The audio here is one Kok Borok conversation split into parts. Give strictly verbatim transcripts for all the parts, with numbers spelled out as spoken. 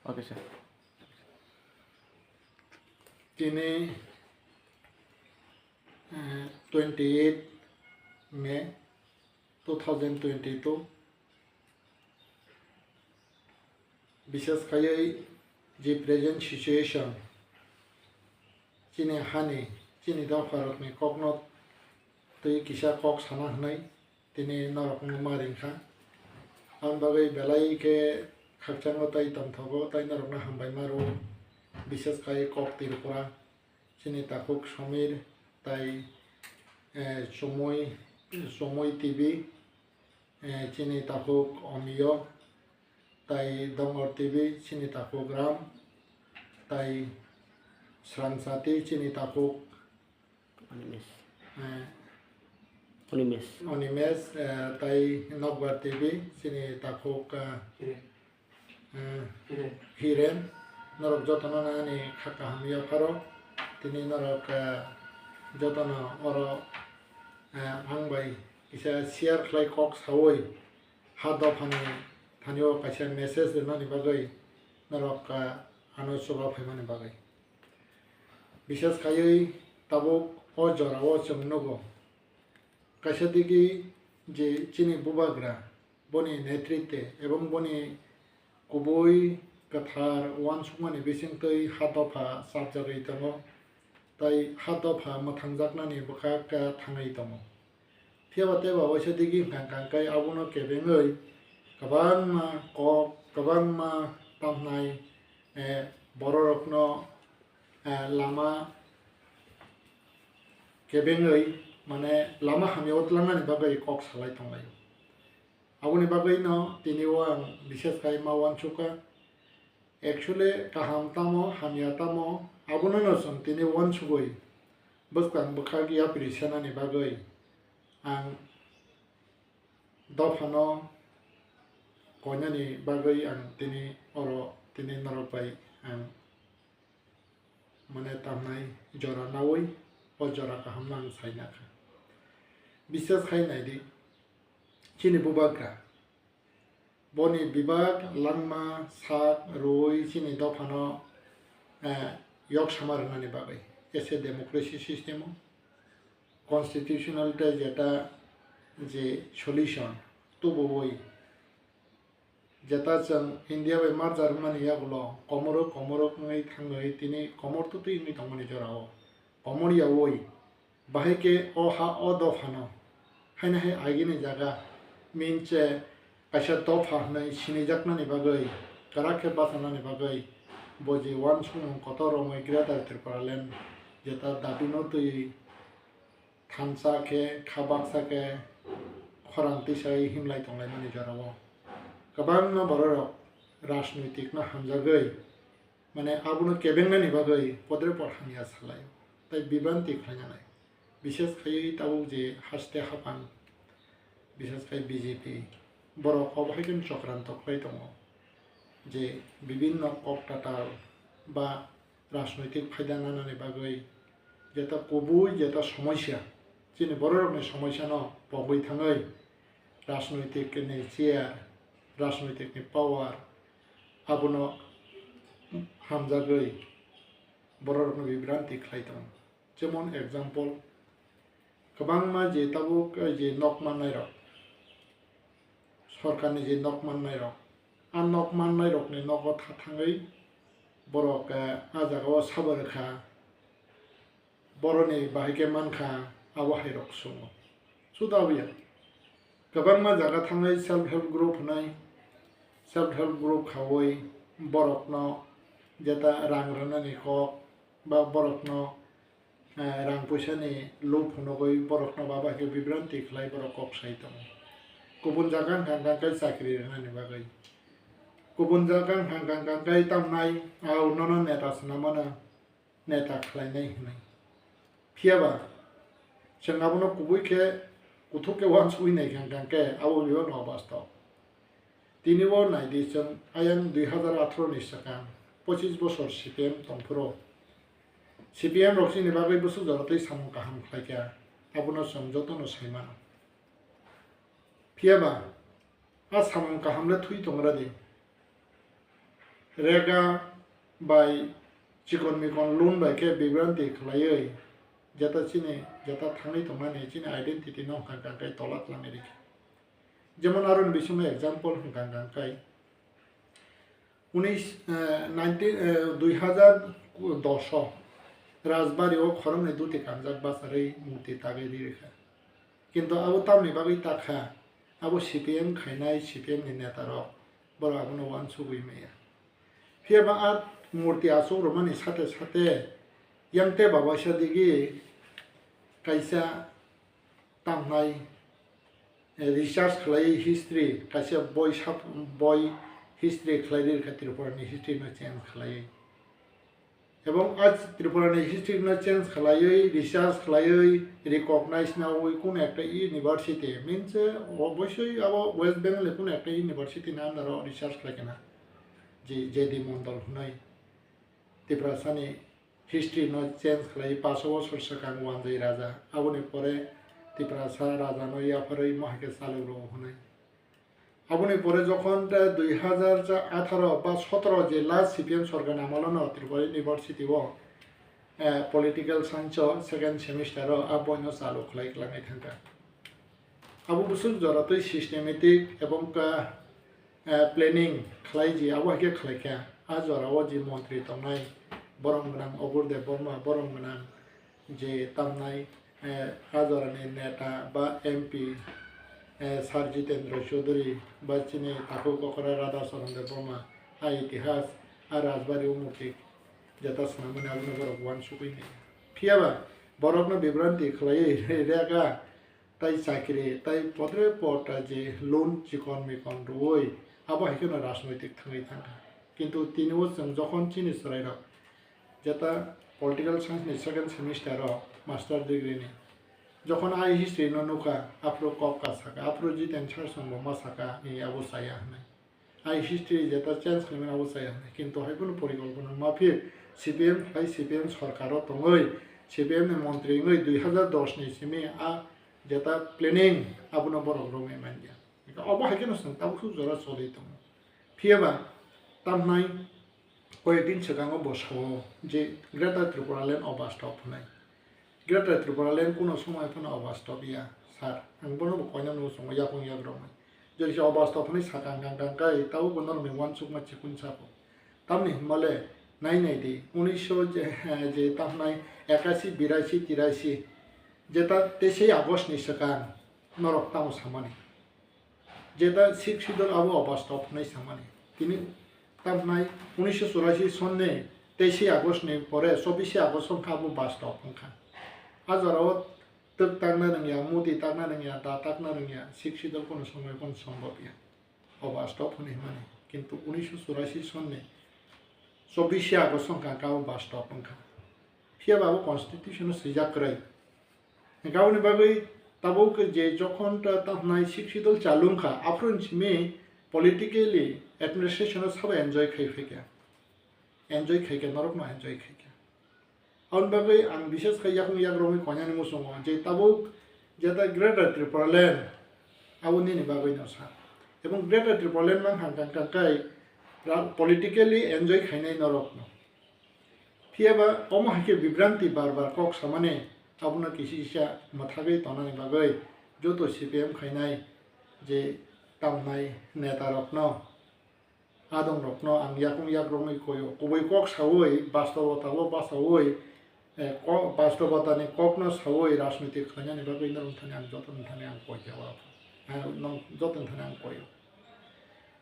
Okay, sir. Tini, eh, twenty eight May two thousand twenty two, bishes khaiwi je present situation, chini hani, chini dopharokni kokno twi kisa kok sana hwnwi tini norokno ma ringkha. Aboni bagwi belai khe khakchango tai tongthogo, tai norokno hambai ma rwo, bishes khai kok Tripura, chini takhuk Somir, tai, eh, Chumui, Chumui T V, eh, chini takhuk Omiyo, tai Dongor T V, chini takhuk Ram, tai Sransati, chini takhuk Animesh. Eh, Animesh. Animesh, eh, tai Nokbar T V, chini takhuk, eh, Hiren. Eh, Hiren. Hiren. Norok jotono ani kha kaham yapharo. Tini norok, eh, jotono oro, eh, ang bai kisa share khlai kok sawi ha dophani thani o kaisa message rwnani bagwi norok, eh, ano chuba phaimani bagwi. Bishes khaiwi tabuk o jorao chwng nugo. Kaisa digi je chini bubagra, boni netritwe ebong boni kubui kwthar uansukmani bisingtwi ha dopha chapjagwi tongo, tai ha dopha mwthangjaknani bwkha khe thangwi tongo. Phiya ba tei ba waisa digi hwnkha hwnkha khe abono kebengwi kwbangma kok, kwbangma tamhnai, eh, bororokno, eh, lama kebengwi, mane, lama hamya o tlangnani bagwi kok salai tonglaio. Aboni bagwino tini o ang bishes khai ma uansukha. Actually, kaham tamo, hamya tamo, abono no chwng tini uansugwi bwskang bwkhak yapri senani bagwi ang dophano koinani bagwi ang tini oro tini norok bai ang mane tamnai jora naui o jora kaham no ang sai nakha. Bishes khai naidi, chini bubagra boni bibak langma sak rwui chini dophano, eh, yok sama rwnani bagwi, as a democracy system o constitutional tei jeta je solution tubuwi, jeta chwng India bai merger wngmani yagulo komoro komoro wngwi thangwi tini komor twtwi wngwi tongmani jorao komor yaui, bahai khe o ha o dophano haino hai agini jaga minche kaisa dopha hwnwi sinijaknani bagwi, kwrak khe bachanani bagwi bo je uansukmung kotor romwi Greater Tripura Land jeta dabino twi thansa khe, kha baksa khe khorang tisai himlai tonglaimani jorao kwbangma bororok rajnoitikno hamjagwi, mane, abono kebengnani bagwi podre pod hamya salai, tai bibranti khlainani. Bishes khaiwi tabuk je haste haphang, bishes khai B J P, borok obo hai kheno chokranto khlai tongo je bibinno kok tatal ba rajnoitik phaida nanani bagwi jeta kubui jeta somosya, chini bororokni somosyano pogwi thangwi rajnoitikni chair, rajnoitikni power abono hamjagwi bororokno bibranti khlai tongo. Jemon example, kwbangma je tabuk, eh, je nok mannairok, sorkarni je nok mannairok, a nok mannairokni nogo tha thangwi borok, eh, a jagao sabo rwkha, boroni bahai khe mankha, abo hairok sungo. Suda abuya. Kwbangma jaga thangwi self help group hwnwi, self help group khaui borokno jeta rang rwnani kok ba borokno, eh, rang puisani lob phunugwi borokno baba khe bibranti khlai borok kok sai tongo. Kubun jaga hwnkha hwnkha khe chakri rwnani bagwi. Kubun jaga hwnkha hwnkha khe tamnai, "Au, nono neta swnamano." Neta khlainai hwnwi. Phiya ba, chwng abono kubui khe kuthuk khe uansugwi naikha hwnkha khe abo bebak no bastob. Tini o nai di, chwng ayang dui hazar atharo ni swkang pochis bosor C P M tong phuru, C P M rok chini bagwi bwswk jora twi samung kaham khlai kha, abono chwng joto no sai mano. Phiya ba, a samung kaham le thwi tongra di. rega bai chikon mikon loan bai khe bibranti khlaiwi jeta chini jeta thangwi tongmani chini identity no hwnkha hwnkha khe tola twlangwi rikha. Jemon aroni bisingo example hwnkha hwnkha khe unis, eh, nineteen, eh, dui hazar dos o Rajbari o khoroknwi duti kanjak bacharwi murti tagwi ri rikha. Kintu abo tamni bagwi takha, abo C P M khainai C P M ni neta rok, borok abono uansugwi maya. Phiya ba a murti achuk rwmani sate sate yang te babaisa digi kaisa tamnai, eh, research khlaiwi history, kaisa boi sap-, boi history khlaiwi rwkha Tripura ni history no change khlaiwi. Ebong a Tripura ni history no change khlaiwi, research khlaiwi, recognize nawi kunu ekta university, means, eh, obosoi abo West Bengal ni kunu ekta university ni under o research khlai kana, je J D Mondol hwnwi Tiprasa ni history no change khlai paso bosor swkang Wanjwi Raja, aboni pore Tiprasa Raja no yapharwi mohake chalok rwo hwnwi. Aboni pore jokhon te dui hazar atharo ba sotoro je last C P M sorkar ni amolo no Tripura University o, eh, political science o second semester o a boino chalu khlai kwlangwi thangkha. Abo bwswk jora twi systematic ebong ka, eh, planning khlai ji abo hai khe khlai kha. A jora o je montri tongnai borom gwnang Obur Debbarma, borom gwnang je tamnai, eh, a jorani neta ba M P, eh, Sir Jitendra Chaudhary ba chini takhuk okra Radha Charan Debbarma, a itihas, a Rajbari o murti jeta swnamani abono borok uansugwi nai. Phiya ba borokno bibranti khlaiwi rega tai chakri tai potre pota je loan chikon mikon rwui abo hai kheno rajnoitik thangwi thangkha. Kintu tini o chwng jokhon chini chwrairok jeta political science ni second semester o master degree ni jokhon ai history no nukha, aphuru kok ka saka, aphuru Jiten Sar song bo ma saka ni abo chaya hwnwi. Ai history jeta change khlaimani abo chaya hwnwi. Kintu hai kheno porikolpona ma phir C P M hai C P M sorkar o tongwi C P M ni montri wngwi dui hazar dos ni simi a jeta planning abono borok romwi manya. Obo hai kheno chwng tabuk suk jora choli tongo. Phiya ba tamhnai koyekdin swkango bo sao je Greater Tripura Land obastop hwnwi. Greater Tripura Land kuno somoi phano obastop ya, sir. Ang bono bo koinani muchungo yakung yakroknwi. Jodi se obastop hwnwi sakha hwnkha hwnkha khe tabuk bo norokni uansukma chikun sabo. Tamni hwnmale nai nai di, unisho je, je tamhnai ekasi, birasi, tirasi, jeta teisai August ni swkang norok tamo samani. Jeta Sixth Schedule abo obastop hwnwi samani. Tini tamhnai unisho churasi sonni teisai August ni pore chobbish August wngkha abo bastop wngkha. A jorao twk takna rwngya, mudi takna rwngya, da takna rwngya, Sixth Schedule kono somoi kono sombhob ya. Obastop hwnwi hwnmani. Kintu unisho churasi sonni chobbish August wngkha, abo bastop wngkha. Phiya ba abo constitution o swijak kwrwi. Hwnkhe aboni bagwi tabuk je jokhon ta, ta hwnai Sixth Schedule chalu wngkha, aphuru simi politically administration o sabo enjoy khai phaikha, enjoy khaikha, norokno enjoy khaikha. Aboni bagwi ang bises khe yakung yakrokni koinani muchungo je tabuk jeta Greater Tripura Land abo nini bagwino sa. Ebong Greater Tripura Land mang hang kang kang kai ra-, politically enjoy khainai norokno. Phiya ba omo hai khe bibranti bar bar kok samani abono kisi kisa mwthagwi tonani bagwi joto C P M khainai je tamnai neta rokno, adong rokno ang yakung yakroknwi koio. Kubui kok saui bastobota o basaui, eh, ko-, bastobota ni kokno saui rajniti khlainani bagwi norok thani ang joto ni thani ang koi kha o. Eh, nong joto ni thani ang koio.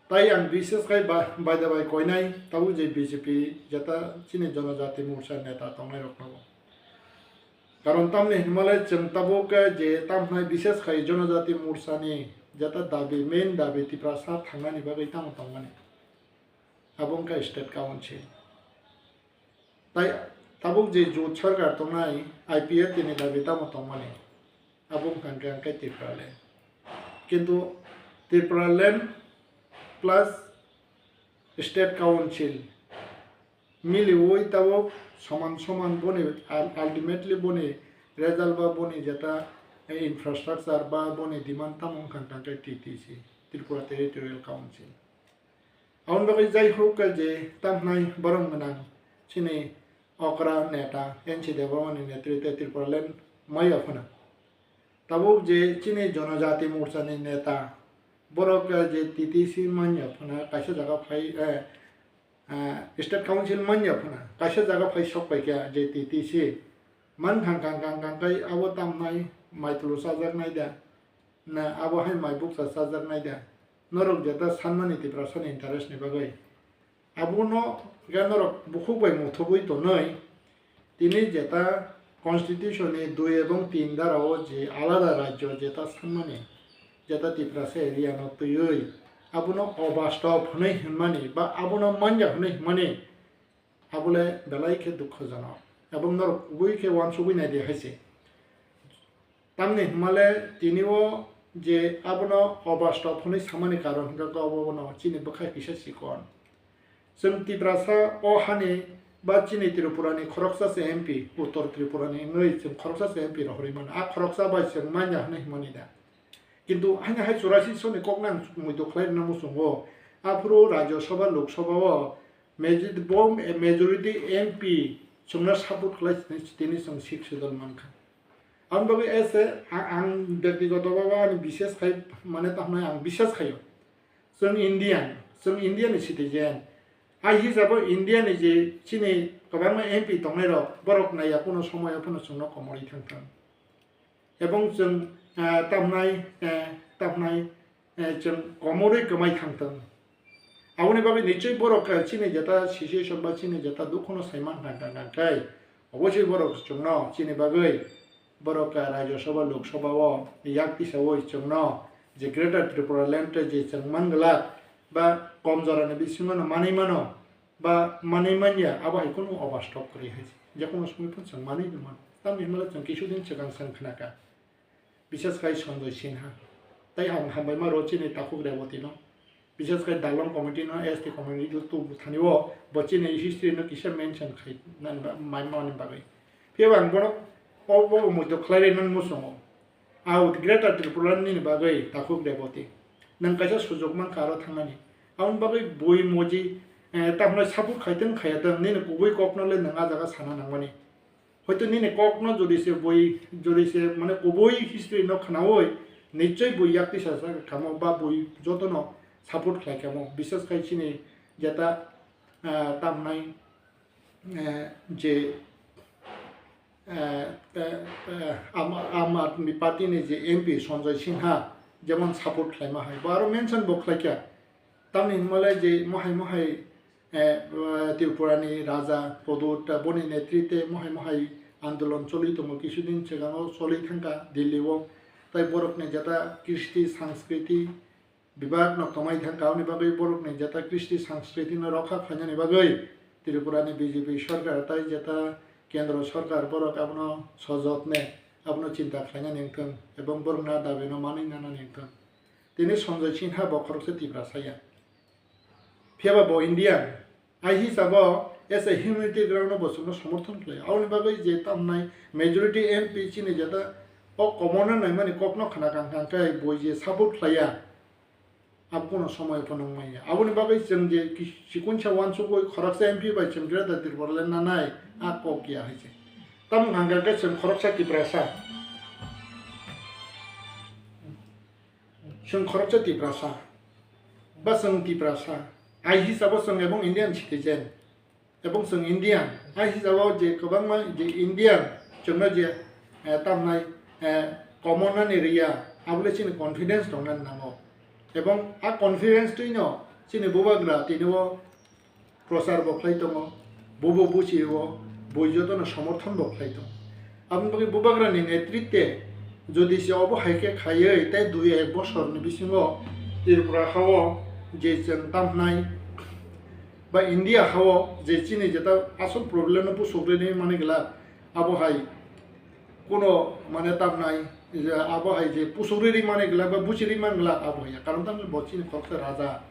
Tai ang bises khai ba-, baida bai koinai, tabuk je B J P jeta chini Jonojati Morcha neta tongnai rokno bo. Karon tamni hinmale chwng tabuk je tamhnai bises khai Jonojati Morcha ni jeta dabi, main dabi Tiprasa thangnani bagwi tamo tongmani. Abo wngkha state council. Tai tabuk je jot sarkar tongnai I P F T ni dabi tamo tongmani, abo wngkha hwnkhe Tripura Land. Kintu Tripura Land plus state council miliui tabuk soman soman boni ul-, ultimately boni result ba boni jeta infrastructure ba boni demand tamo wngkha hwnkhe T T C, Tripura Territorial Council. Aboni bagwi jai huk je tamhnai borom gwnang chini okra neta N C Debbarmani netrite Tripuraland maya phano. Tabuk je chini Jonojati Morchani neta, borok, eh, je T T C manya phano kaisa jaga phai, eh, eh, State Council manya phano kaisa jaga phai sok pai kha je T T C. Man khang khang khang khang khai abo tamnai mai tulu chajak nai da, na abo hai mai bukcha chajak nai da. Norok jeta sanmani Tiprasani interest ni bagwi. Abono khe norok bukhuk bai muthubui tonwi tini jeta constitution ni dui ebong tin dara o je alada rajyo jeta sanmani, jeta Tiprasa area no twiwi abono obastob hwnwi hwnmani ba abono manya hwnwi hwnmani, abole belai khe dukhojonok ebong norok kubui khe uansugui nai di hai se. Tamni hwnmale tini o je abono obastob hwnwi samani karon hwnkhe obo bono chini bwkha kisa chikon. Chwng Tiprasa o hani ba chini Tripura ni khoroksa se M P, Uttor Tripura ni wngwi chwng khoroksa se M P rohorwi mano. A khoroksa bai chwng manya hwnwi hwnmani da. Kintu haino hai churasi soni kokno ang muitu khlai rwna muchungo. Aphuru Rajya Sabha, Lok Sabha o majority, bo majority M P chwngno support khlai tini chwng Sixth Schedule mankha. Aboni bagwi ese a-, ang byaktigoto bhabe ani bishes khai, mane, tamhnai ang bishes khaio. Chwng Indian, chwng India ni citizen. Ai hisabo India ni je chini kwbangma M P tongnai rok, borok naiya kuno somoyo phano chwngno komorwi thang thang. Ebong chwng, ah, tamhnai, eh, tamhnai, eh, chwng komorwi kwmai thang thang. Aboni bagwi nichoi borok, eh, chini jeta situation ba chini jeta dukhuno saiman thang thang thang khai, obosoi borok chwngno chini bagwi borok, eh, Rajya Sabha, Lok Sabha o yak tisaui chwngno je Greater Tripura Land je chwng man glak ba kom jorani bisingo no manwi mano, ba manwi manya, abo hai kheno obastob kwrwi hai se. Je kono somoi phano chwng manwi no mano. Tamni hwnba chwng kisu din swkang chwng khnakha. Bises khai Sanjoy Sinha. Tai ang hambai ma rw chini takhuk Reboti no. Bises khai Dalong committee no, S T committee no tubu thani o bo chini history no kisa mention khai nani ba-, mai mani bagwi. Phiya bo ang bono o, bo muitu khlai rwi nani muchungo. Au Greater Tripura nini bagwi takhuk Reboti. Nang kaisa sujok mankha aro thangnani. Aboni bagwi bui moji, eh, tamno support khaitwng khayatwng nini kubui kokno le nang a jaga sana nangmani. Hoito nini kokno jodi se bui, jodi se mane kubui history no khnaui nichoi bui yak tisa sa kamo ba bui jotono support khlai kamo. Bises khai chini jeta, ah, tamnai eh, je, eh, eh, eh, Aam, Aam Aadmi Party ni je M P Sanjoy Sinha jemon support khlaima hai, bo aro mention bo khlaikha. Tamni hwnmale je mohai mohai, eh, eh, Tripura ni Raja Pradyot, eh, boni netrite mohai mohai andolon choli tongo, kisudin swkango choli thangkha Delhi o. Tai borokni jeta kristi sanskriti bibak no kwmai thang, aboni bagwi borokni jeta kristi sanskriti no rokha khlainani bagwi Tripura ni B J P sorkar tai jeta kendro sorkar borok abono sojotne abono chinta khlainani wngthung ebong borokni a dabi no manwi nanani wngthung. Tini Sanjoy Sinha bo khoroksa Tiprasa ya. Phiya ba bo Indian. Ai hisabo as a humanity ground no bo chwngno somorthon khlai. Aboni bagwi je tamnai majority M P chini jeta o common no naimani kokno khna kang kang khe boi je support khlaiya. Abo kuno somoy phano wng manya. Aboni bagwi chwng je ki-, chikonsa uansugwi khoroksa M P bai chwng Greater Tripura le nanai a kok ya hai se. Tamo hwnka khe chwng khoroksa Tiprasa. Chwng khoroksa Tiprasa, ba chwng Tiprasa, ai hisabo chwng ebong Indian citizen, ebong chwng Indian, ai hisabo je kwbangma je Indian chwngno je, eh, tamnai, eh, common nani riya, abole chini confidence tongnani nango. Ebong a confidence twino chini bubagra tini o prochar bo khlai tongo, bobo buchi o, bui jotono somorthon bo khlai tongo. Aboni bagwi bubagrani netritwe jodi se obo hai khe khaiwi tei dui ek bosorni bisingo Tripura hao je chwng tamhnai ba India hao je chini jeta asol problem no pusuk rwni mani glak, abo hai kuno mane tamnai je abo hai je pusuk riri mani glak ba buchi ri man glak abo hai. Karon tamni bo chini khoroksa raja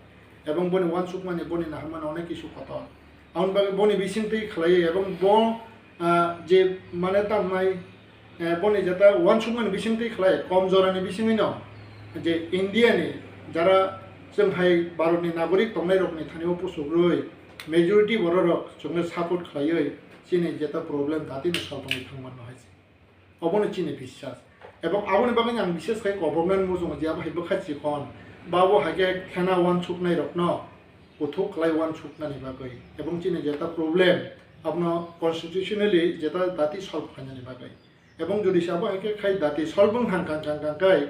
ebong boni uansukmani boni naharmani onek kisu kotor. Aboni bagwi boni bisingtwi khlaiwi ebong bo, ah, je mane tamnai, eh, boni jeta uansukmani bisingtwi khlai kom jorani bisingwino je India ni jara Chwng hai Bharatni nagorik tongnairokni thani-o pusukrwi majority bororok chwngno support khlaiwi chini jeta problem datino solvangwi thangmano hai se. Obono chini biswas. Ebong aboni bagwi ang bishes khai government muchungo je abo hai bwkha chikon, ba bo hai khe khena uansuknairokno kuthuk khlai uansuknani bagwi. Ebong chini jeta problem abono constitutionally jeta dati solve khlainani bagwi. Ebong jodi se abo hai khe khai dati solve wng thang kang kang kang kai,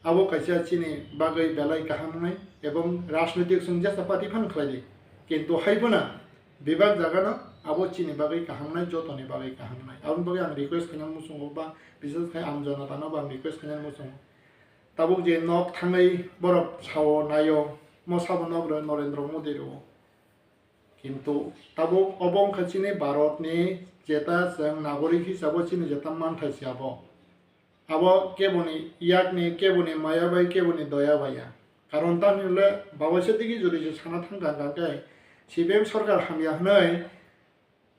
abo kaisa chini bagwi belai kaham wngnai. Ebong rajnoitik chwng jesa party phan khlai di, kintu hai phano bebak jagano abo chini bagwi kaham wngnai, jotoni bagwi kaham wngnai. Aboni bagwi ang request khainani muchungo ba bishes khai am jonatano ba ang request khainani muchungo. Tabuk je nok thangwi borok sao naio, mo sabo nok rw Narendra Modi rw. Kintu tabuk obo wngkha chini Bharatni jeta chwng nagorik hisabo chini jeta manthai se abo. Abo keboni yakni, keboni maya bai, keboni doya bai ya. Karon tamni hwnle bawaisa digi jodi se sana thang kang kang khe C P M sorkar hamya hwnwi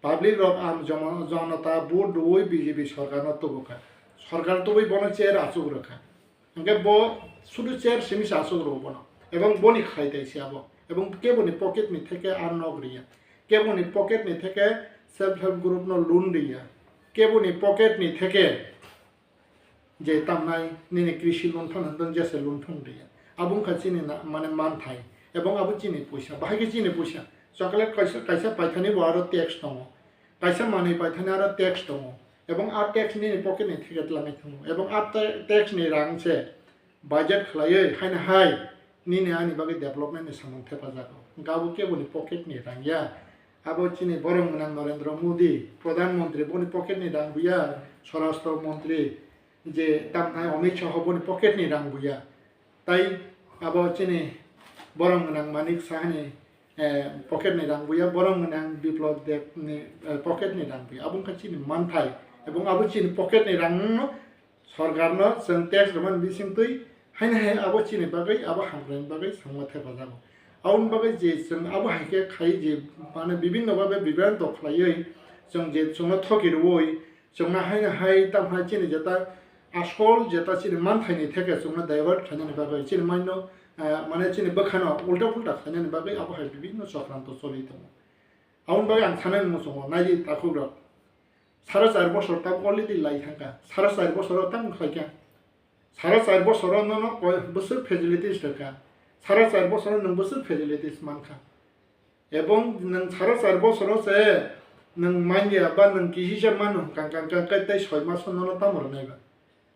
public rok am jomo-, jonota vote rwui B J P sorkarno tubukha. Sorkar tubui bono chair achuk rwkha. Hwnkhe bo sudu chair simi se achuk rwo bono. Ebong boni khlai tai se abo. Ebong keboni pocket ni theke a nok riya. Keboni pocket ni theke self help group no loan riya. Keboni pocket ni theke je tamnai nini krishi loan phano hwndon jese loan phano riya. Abo wngkha chini na-, mane manthai. Ebong abo chini puisa. Bahai khe chini puisa. Chocolate kaisa, kaisa paithani bo aro tax tongo. Kaisa manwi paithani aro tax tongo. Ebong a tax nini pocket ni theke twlangwi thango. Ebong a ta-, tax ni rang se budget khlaiwi haino hai nini ani bagwi development ni samung thepajago. Hwnkhe abo keboni pocket ni rang ya. Abo chini borom gwnang Narendra Modi, Pradhan Mantri, boni pocket ni rang buya, Swarashtra Mantri, je tamthai Amit Shah boni pocket ni rang buya. Tai abo chini borom gwnang Manik Saha ni, eh, pocket ni rang buya, borom gwnang Biplab Deb ni, eh, pocket ni rang buya. Abo wngkha chini manthai, ebong abo chini pocket ni rang no sorkar no chwng tax rwmani bisingtwi haino hai abo chini bagwi, abo hamkraini bagwi samung thepajago. Aboni bagwi je chwng abo hai khe khai je mane bibinno babe bibranto khlaiwi chwng je chwngno thoki rwui chwngno haino hai tamo hai chini jeta asol jeta chini manthaini theke chwngno divert khlainani bagwi chini maino, eh, mane chini bwkhano ulta pulta khlainani bagwi abo hai bibinno chokranto choli tongo. Aboni bagwi ang sanani muchungo naidi takhukrok. Sara char bosor tabuk already lai thangkha. Sara char bosoro tamo khlaikha. Sara char bosoro nono koi bwswk facilities rwkha. Sara char bosoro nwng bwswk facilities mankha. Ebong nwng sara char bosoro se nwng manya ba nwng kisisa mano kang kang kang kai tei soi maso nono tamo rwnai ba.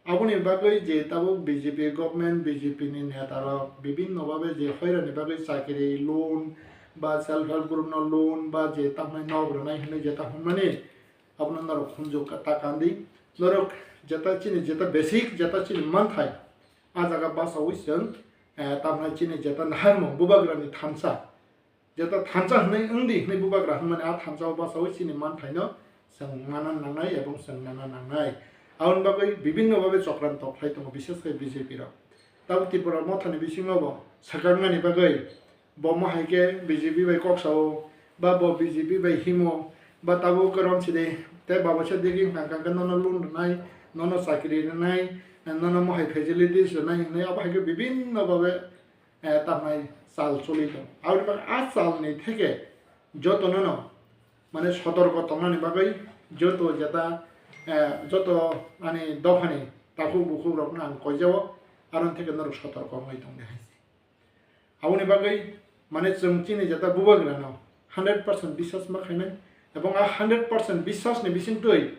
Aboni bagwi je tabuk B J P government, B J P ni neta rok bibinno babe je hoirani bagwi chakri loan ba self help group no loan ba je tamni nok rwnai hinwi jeta hwnmani abono norok hunjuk ta kandi. Norok jeta chini jeta basic jeta chini manthai a jaga basawi chwng, eh, tamni chini jeta naharmung bubagrani thansa. Jeta thansa hwnwi wng di hwnwi bubagra hwnmani a thansa o basawi chini manthaino chwng mana nangnai ebong chwng nana nangnai. Aboni bagwi bibinno babe chokranto khlai tongo, bises khe B J P rok. Tabuk Tripura mothani bisingo bo swkaknani bagwi bo mo hai khe B J P bai kok sao ba bo B J P bai himo ba tabuk kwrwng sidi tei babosa digi wngkha khe nono loan rwnai, nono chakri rwnai, nono mo hai facilities rwnai hwnwi abo hai khe bibinno babe eh, tamnai chal choli tongo. Aboni bagwi a chalni theke jotono no, mane, sotorko tongnani bagwi joto jeta, eh, joto ani dophani takhuk bukhuk rokno ang koijao, aroni theke norok sotorko wngwi tongdi hai se. Aboni bagwi, mane, chwng chini jeta bubagrano hundred percent biswas ma khainai, ebong a hundred percent biswasni bisingtwi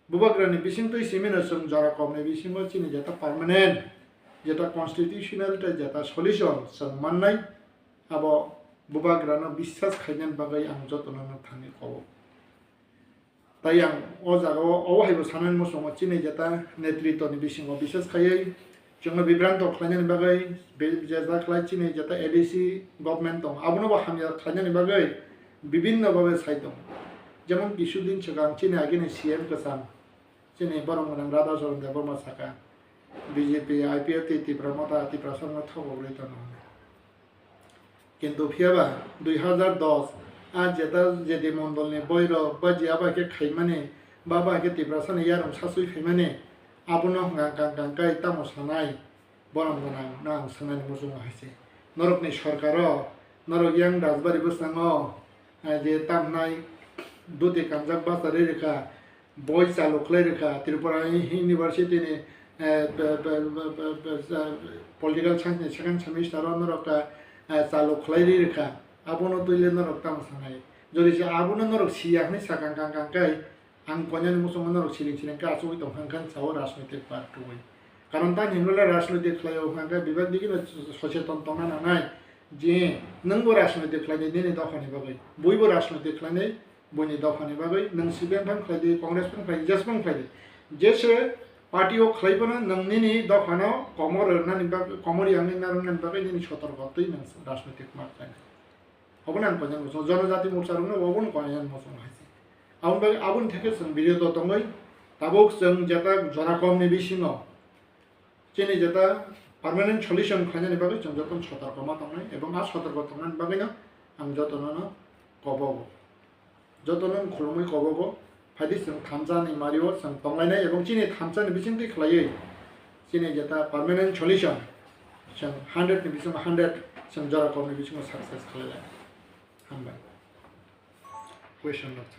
bubagrani bisingtwi simino chwng jora kokni bisingo chini jeta permanent, jeta constitutional tei jeta solution chwng mannai, abo bubagrano biswas khainani bagwi ang jotono no thani kobo. Tai ang o jagao obo haibo sanani muchungo chini jeta netritwni bisingo biswas khaiwi chwngno bibranto khlainani bagwi be-, jeta khlai chini jeta A D C government tongo, abono bo hamya khlainani bagwi bibinno babe sai tongo. Jemon kisudin swkang chini agini C M kwcham, chini borom gwnang Radhacharan Debbarma saka, B J P, I P F T, Tipra Motha, Tiprasano thogogwi tono hwnwi. Kintu phiyaba dui hazar dos a jeta J D Mondolni boirok ba je abo hai khe khaimani ba abo hai khe Tiprasani yarwng sasui phaimani abono hwnkha kang kang kai tamo sanai borom gwnang no ang sanani muchungo hai se. norokni sorkaro, norok yang Rajbari bwskango, eh, je tamnai duti kanjak bachari rwkha, boi chalu khlai rwkha, Tripura University ni, eh, be-, be-, political science ni second semester o norok, eh, chalu khlai ri rwkha, abono twi le norok tamo sanai? Jodi se abono norok siya hwnwi sakang kang kang kai, ang koinani muchungo norok siling siling khe achugwi tong kha, wngkha sao rajnoitik party wi. Karon tani hinwi le rajnoitik khlai o hwnka khe bebak digino socheton tongna nangnai je nwngbo rajnoitik khlainai nini dophani bagwi, buibo rajnoitik khlainai buini dophani bagwi, nwng C P M phano khlai di, Congress phano khlai di, jesphano khlai di, jese party o khlai phano nwng nini dophano komor rwnani bagwi, komor yangni narwknani bagwi nini sotorko twi nwng rajnoitik ma khlainai. Obono ang koinani muchungo, Jonojati Morcha rokno obono koinani muchungo hai se. Aboni bagwi, aboni theke chwng birodo tongwi, tabuk chwng jeta jora komni bisingo chini jeta permanent solution khlainani bagwi chwng jotono sotorko ma tongnai, ebong a sotorko tongnani bagwino ang jotono no kobogo. Jotono khulumwi kobogo, phaidi chwng thansa ni mario chwng tonglainai, ebong chini thansa ni bisingtwi khlaiwi chini jeta permanent solution chwng hundred ni bisingo hundred chwng jora kokni bisingo success khlailai. Hambai. Question rok chwng